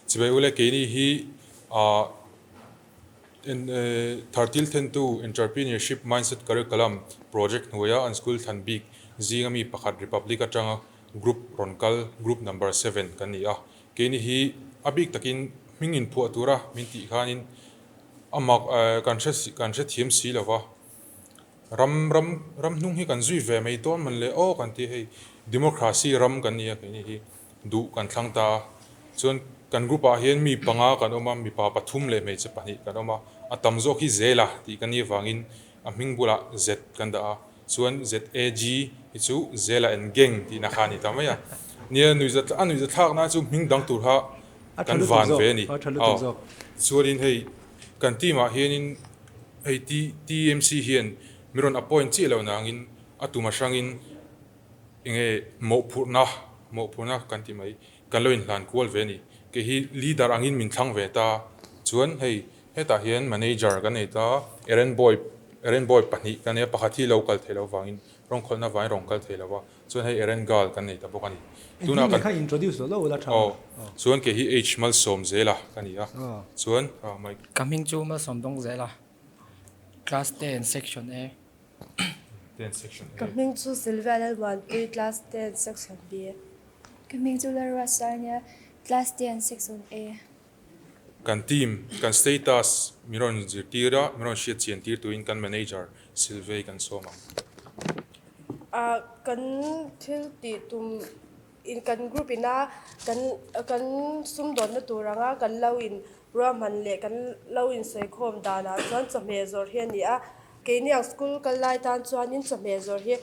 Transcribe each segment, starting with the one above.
Chibai ule keini hi Thartil Thentu Entrepreneurship Mindset Curriculum Project hnuaia an school thlan bik zinga mi pakhat Republic atanga group rawn kal group number seven kan ni a. Keini hi a bik takin hming inphuah tura min tih khanin a mak kan hre kan hrethiam si lova. Ram ram ram hnung hi kan zui ve mai dawn man le aw kan ti hei democracy ram kan ni a keini hi duh kan thlang ta a chuan kan group ah hian mi panga kan awm a mipa pathum leh hmeichhe pahnih kan awm a a tam zawk hi zela tih kan nih avangin a hming bulah Z kan dah a chuan ZAG hi chu zela and gang tihna kha a ni ta mai a nia nuihza a nuihza thlak na chu hming dang tur kha kan van ve a ni aw chuanin hei kan team ah hianin Hei TMC hian mi rawn appoint chiah lo nangin a tum a hrangin enge mawhphurhna mawhphurhna kan ti mai kan lo inhlan kual ve a ni. Kei hi leader angin min thlang ve ta chuan hei hetah hian manager kan nei ta errand boy errand boy pahnih kan nei a pakhat hi lo kal thei lo vangin rawng khawlhna vangin rawn kal thei lo va chuan hei errand girl kan nei ta bawk a ni. Tunah kan kha introduce lo lo la tha. Aw chuan kei hi H Malsawm Zela ka ni a chuan Mike. Ka hming chu Malsawm Dawng Zela class 10 section A. 10 section A. Ka hming chu Sylvia Lalmuanpui class 10 section B. Ka hming chu Lalruat Sarnia class 10 section A. Kan team, kan status min rawn zirtir a, min rawn hriat chian tir tuin kan manager Sylvia kan sawm ang. Kan thil tih tum in kan group ina kan kan sumdawnna tur anga kan lo in ruahman leh kan lo insawikhawm danah chuan chawhmeh zawrh hi a ni a. Keini ang school kal lai tan chuanin chawhmeh zawrh hi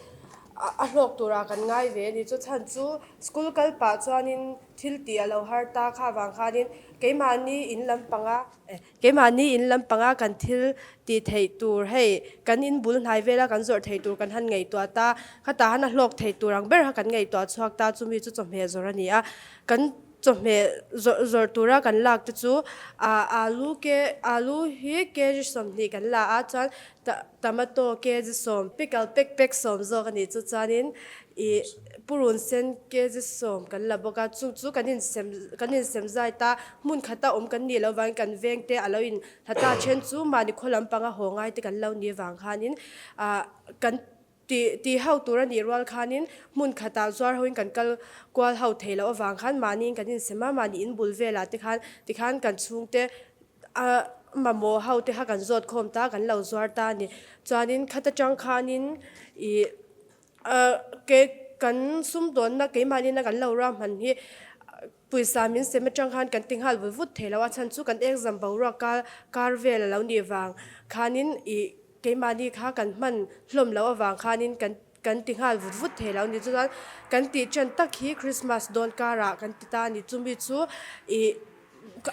a hlawk turah kan ngai ve a ni. Chu chhan chu school kal pah chuanin Thil tih a lo har ta kha avang khanin keimahni in lampanga keimahni in lampanga kan thil tih theih tur hei kan in bul hnai vela kan zawrh theih tur kan han ngaihtuah ta khatah han a hlawk theih tur ang ber kha kan ngaihtuah chhuak ta chumi chu chawhmeh zawrh a ni a kan chawhmeh zawrh zawrh tura kan lak te chu ah alu ke alu hi kg 20 kan la a chuan Tomato kg sawm, pickle pack pack sawm zawk a nih chu chuanin ih purun sen kg sawm kan la bawk a, chu chu kan insem kan insem zai ta, hmun khata awm kan nih loh vangin kan veng te a lo in hla ta then chu mahni khaw lampanga haw ngai te kan lo nih vang khanin ah kan tih tih ho tur a nih rual khanin hmun khatah zuar hoin kan kal kual ho theih loh avang khan mahniin kan insem a, mahni inbul velah te khan tikhan kan chhungte A mamawh ho te kha kan zawt khawm ta, kan lo zuar ta a ni. Chuanin khat atang khanin ih ke kan sumdawnna keimahni kan lo ruahman hi pawisa min sem atang khan kan ti nghal vut vut thei lo a chhan chu kan exam boruak kar kar vel a lo nih vang khanin ih keimahni kha kan hman hlawm loh avang khanin kan kan ti nghal vut vut thei lo a ni. Chuan kan tih ṭan tak hi Christmas dawn karah kan ti ta a ni. Chumi chu ih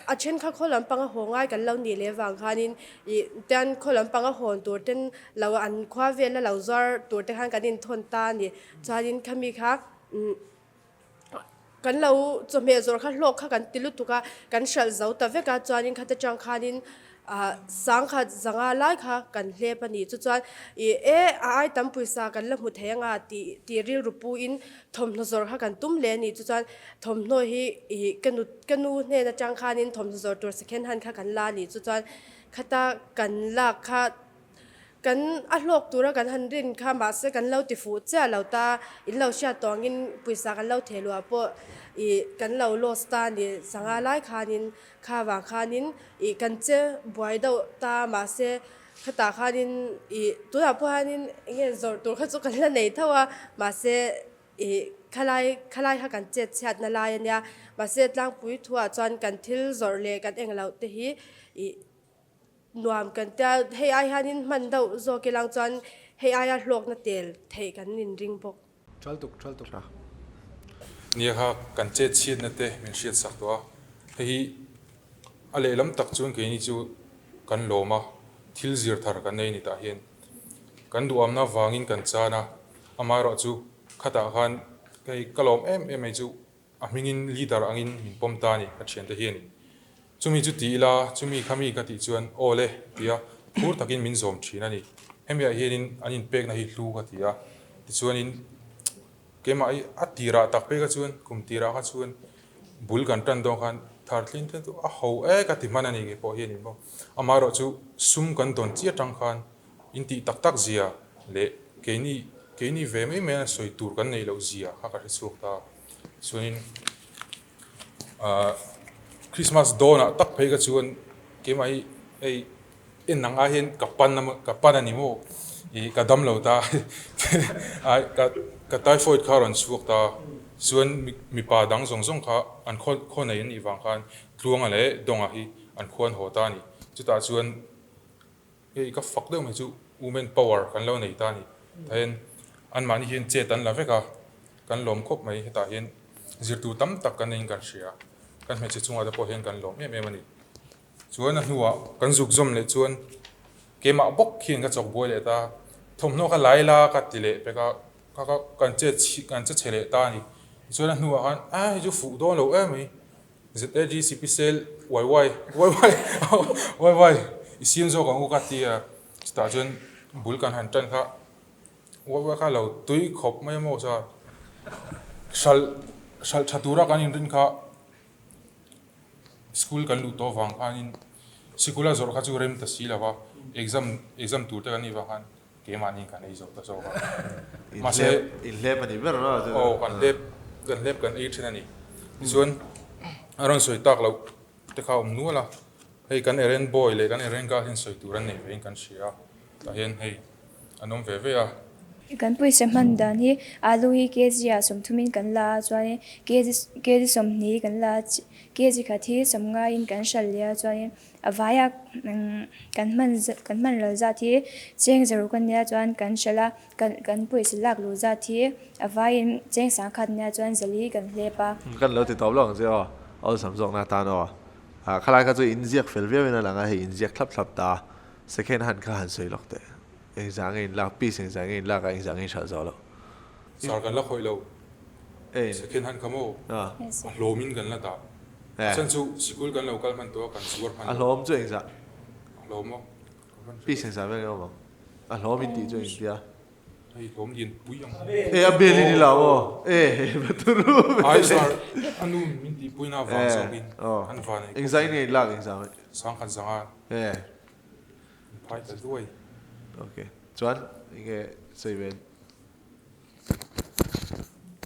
A then kha khaw lampanga haw ngai kan lo nih leh vang khanin ih tian khaw lampanga hawn tur ten lo an khua vela lo zuar tur te khan kan inthawn ta a ni. Chuanin khami kha umm kan lo chawhmeh zawrh kha hlawk kha kan ti lutuk a, kan hralh zo ta vek a, chuanin khata tang khanin ah sangkhat zanga lai kha kan hlep a ni. Chu chuan ih e a ai tam pawisa kan la hmu thei anga tih tih rilru puin thawmhnaw zawrh kha kan tum hle a ni. Chu chuan thawmhnaw hi ih ka nu Ka nu hnen atang khanin thawmhnaw zawrh tur second hand kha kan la a nih chu chuan khata kan lak kha kan a hlawk tura kan han rin kha mahse kan lo ti fuh chiah lo ta in lo hriat tawh angin pawisa kan lo theh luah pawh ih kan lo loss ta a ni sangha lai khanin kha vang khanin ih kan che buai deuh ta mahse khatah khanin ih tunah pawh hianin eng nge zawrh tur kha chu kan la nei tho a mahse Ih, khalai, khalai kha kan chet chhiatna lai a nia. Mahse, tlangpui thuah chuan kan thil zawrh leh kan eng loh te hi ih nuam kan tia. Hei ai hianin hman deuh zawk ilang chuan hei aia hlawkna tel theih kan inring bawk. Ṭhal tuk, ṭhal tuk. Nia kha kan chet chhiatna te min hriat sak tawh a, hei hi a lehlam tak chuan keini chu kan lawm a, thil zir thar kan nei a ni tah hian kan duhamna vangin kan chan a, amaherawhchu Khatah khan hei ka lawm em em mai chu a hmingin leader angin min pawm ta a ni ka thiante hianin. Chumi chu ti ila, chumi kha mi ka tih chuan aw le tia phur takin min zawm thin a ni. Hemiah hianin an inpekna hi hlu ka ti a, tichuanin keimah hi a tirah tak pek a chuan kum tirah kha chuan bul kan tan dawn khan. Thar thlin te chu a ho e ka ti hman a ni ngei pawh hi a ni maw. Amaherawh chu sum kan dawn chiah atang khan in tih tak tak zia leh keini keini ve mai mai a sawi tur kan neih loh zia kha ka hre chhuak ta. Chuanin ahh Christmas dawnah tak phei kha chuan keimah hi hei en ang ai hian ka pan a ka pan a ni maw ih ka dam lo ta ai ka ka typhoid kha a rawn chhuak ta chuan mipa dang zawng zawng kha an khaw khaw nei an nih vang khan Tluanga leh Dawnga hi an khuan haw ta a ni chutah chuan hei ka fak deuh mai chu women power kan lo nei ta a ni tah hian anmahni hian chet an la vek a kan lawm khawp mai hetah hian zirtur tam tak kan neiin kan hria kan hmeichhe chungah te pawh hian kan lawm em em a ni. Chuan a hnuah kan zuk zawm leh chuan keimah bawk hian ka chawk buai leh ta, thawmhnaw ka lai la ka ti leh pek a, kha kha kan che kan che chhe leh ta a ni. Tichuan a hnuah khan a hei chu fuh dawn lo em mai, ZAGCP sale uai uai uai uai uai uai i siam zawk ang u ka ti a, chutah chuan bul kan han tan kha uai uai kha lo tui khawp mai a maw chuan hralh hralh tha tura kan inrin kha. School kan luh tawh vang khanin sikul a zawrh kha chu rem ta si lo va, exam exam tur te kan nih vang khan keimahni kan ei zawh ta zawk a. Mahse Inhlep a ni ber a chu. Aw kan hlep kan hlep kan ei thin a ni. Tichuan a rawn sawi tak loh te kha a awm nual a, hei kan errand boy leh kan errand girl hian sawi tur an nei ve in kan hria a, tah hian hei An awm ve ve a. Kan pawisa hman dan hi alu hi kg ah sawmthumin kan la a chuanin kg kg sawmhnih kan la a kg khat hi sawmngaiin kan hral leh a chuanin a vaia kan hman kan hman ral zat hi cheng zaruk a nia chuan kan hral a kan kan pawisa lak luh zat hi a vaiin cheng sangkhat nia chuan zali kan hlep a. Kan lo ti tawp lo ang che aw, awlsam zawkna atan aw. Khalai kha chu inziak fel viauin a lang a, hei inziak thlap thlap ta. Second hand kha han sawi lawk teh. Engzah nge in lak, piece engzah nge in lak a, engzah nge in hralh zawh loh. Sir kan la khawih lo. Second hand kha maw? A hlawm in kan la dah. A chhan chu sikul kan lo kal hman tawh a, kan zuar hman lo. A hlawm chu engzah? A hlawm maw? Piece engzah vel nge awm ang? A hlawm in tih chu engtia? Hei hlawm lian pui ang. E a bel in ila maw? E hei va turu ve. Ai sir, a nu min tih puina vang zawk in an van ei. Engzah in nge in lak engzah nge? Sangkhat zanga. E. Phai ta duai. Ok. Chuan enge sawi ve?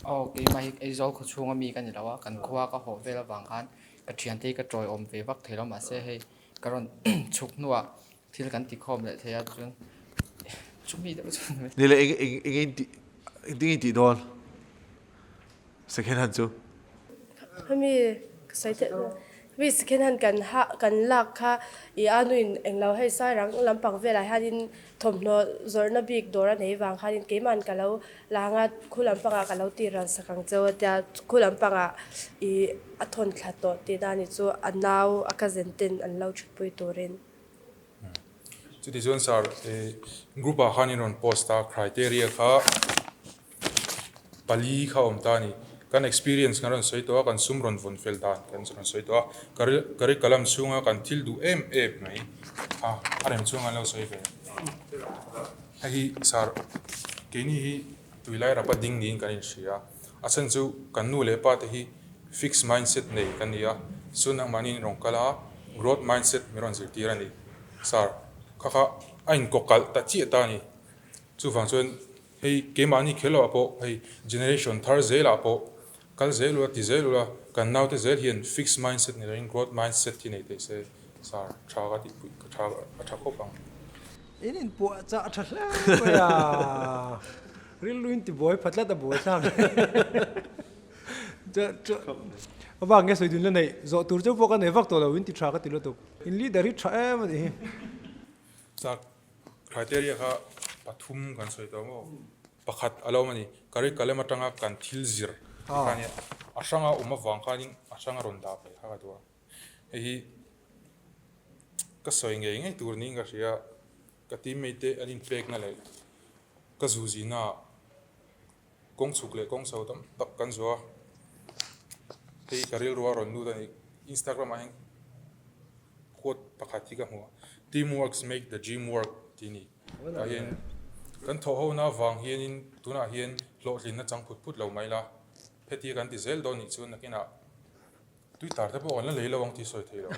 Aw keimah hi Aizawl khaw chhunga mi ka ni lo a, kan khua ka hawh vel avang khan ka thiante hi ka tawiawm ve vak thei lo mahse hei ka rawn chhuk hnuah thil kan ti khawm leh thei a chuan chumi deuh chuan Ni le eng eng enge in tih engtin nge in tih dawn? Second hand chu. Hemi ka sawi theih lo. Hemi second hand kan ha kan lak kha i a nuin englo hei sairang lampang velah hianin thawmhnaw zawrhna bik dawr a nei vang khanin keiman ka lo la anga khu lampangah ka lo tir ran sak ang cheu a tia khu lampangah i a thawn thla tawh tihna a ni chu a nau a cousin ten an lo thutpui turin. Chuti chuan sir group ah khan in rawn post a criteria kha pali kha awm ta a ni. Kan experience kan rawn sawi tawh a, kan sum rawn vawn fel dan kan rawn sawi tawh a, curriculum chhunga kan thil duh em em mai kha a rem chuang an lo sawi ve. Hei hi sir keini hi tuilai rapa ding niin kan inhria a, a chhan chu kan nu leh pa te hi fixed mindset nei kan ni a, chu nangmahni in rawn kal a, growth mindset min rawn zirtir a ni. Sir, kha kha a inkawkalh ta chiah ta a ni. Chuvang chuan hei keimahni kher loh ah pawh hei generation thar zel ah pawh kal zel ula ti zel ula kan naute zel hian fixed mindset ni loin growth mindset hi nei thei se sir tha ka tih pui ka tha a tha khawp ang. In inpuah chah tha hle mai a, rilru in tibuai pha tlat a buai thlak A vang nge sawi dun la neih zawh tur chauh pawh ka nei vak tawh lo in ti tha ka ti lutuk. In leader hi tha em a nih hi. Chak criteria kha pathum kan sawi tawh maw? Pakhat a lo awm a ni. Curriculum atanga kan thil zir tih kha nia. A hranga awm avang khanin a hranga rawn dah ve kha ka duh a. Hei hi ka sawi ngei ngei tur niin ka hria. Ka teammate te an inpekna leh ka zuzina ah kawng chhuk leh kawng chho tam tak kan zuah a. Hei ka rilru a rawn lut a ni. Instagram ah hian quote pakhat hi ka hmu a, Team works make the dream work tih a ni. Tah hian kan thawh hona avang hianin tunah hian hlawhtlinna chang phut phut lo mai la, heti kan ti zel dawn nih chuan nakinah. Tui tar te pawh kan la lei lo ang tih sawi thei lo.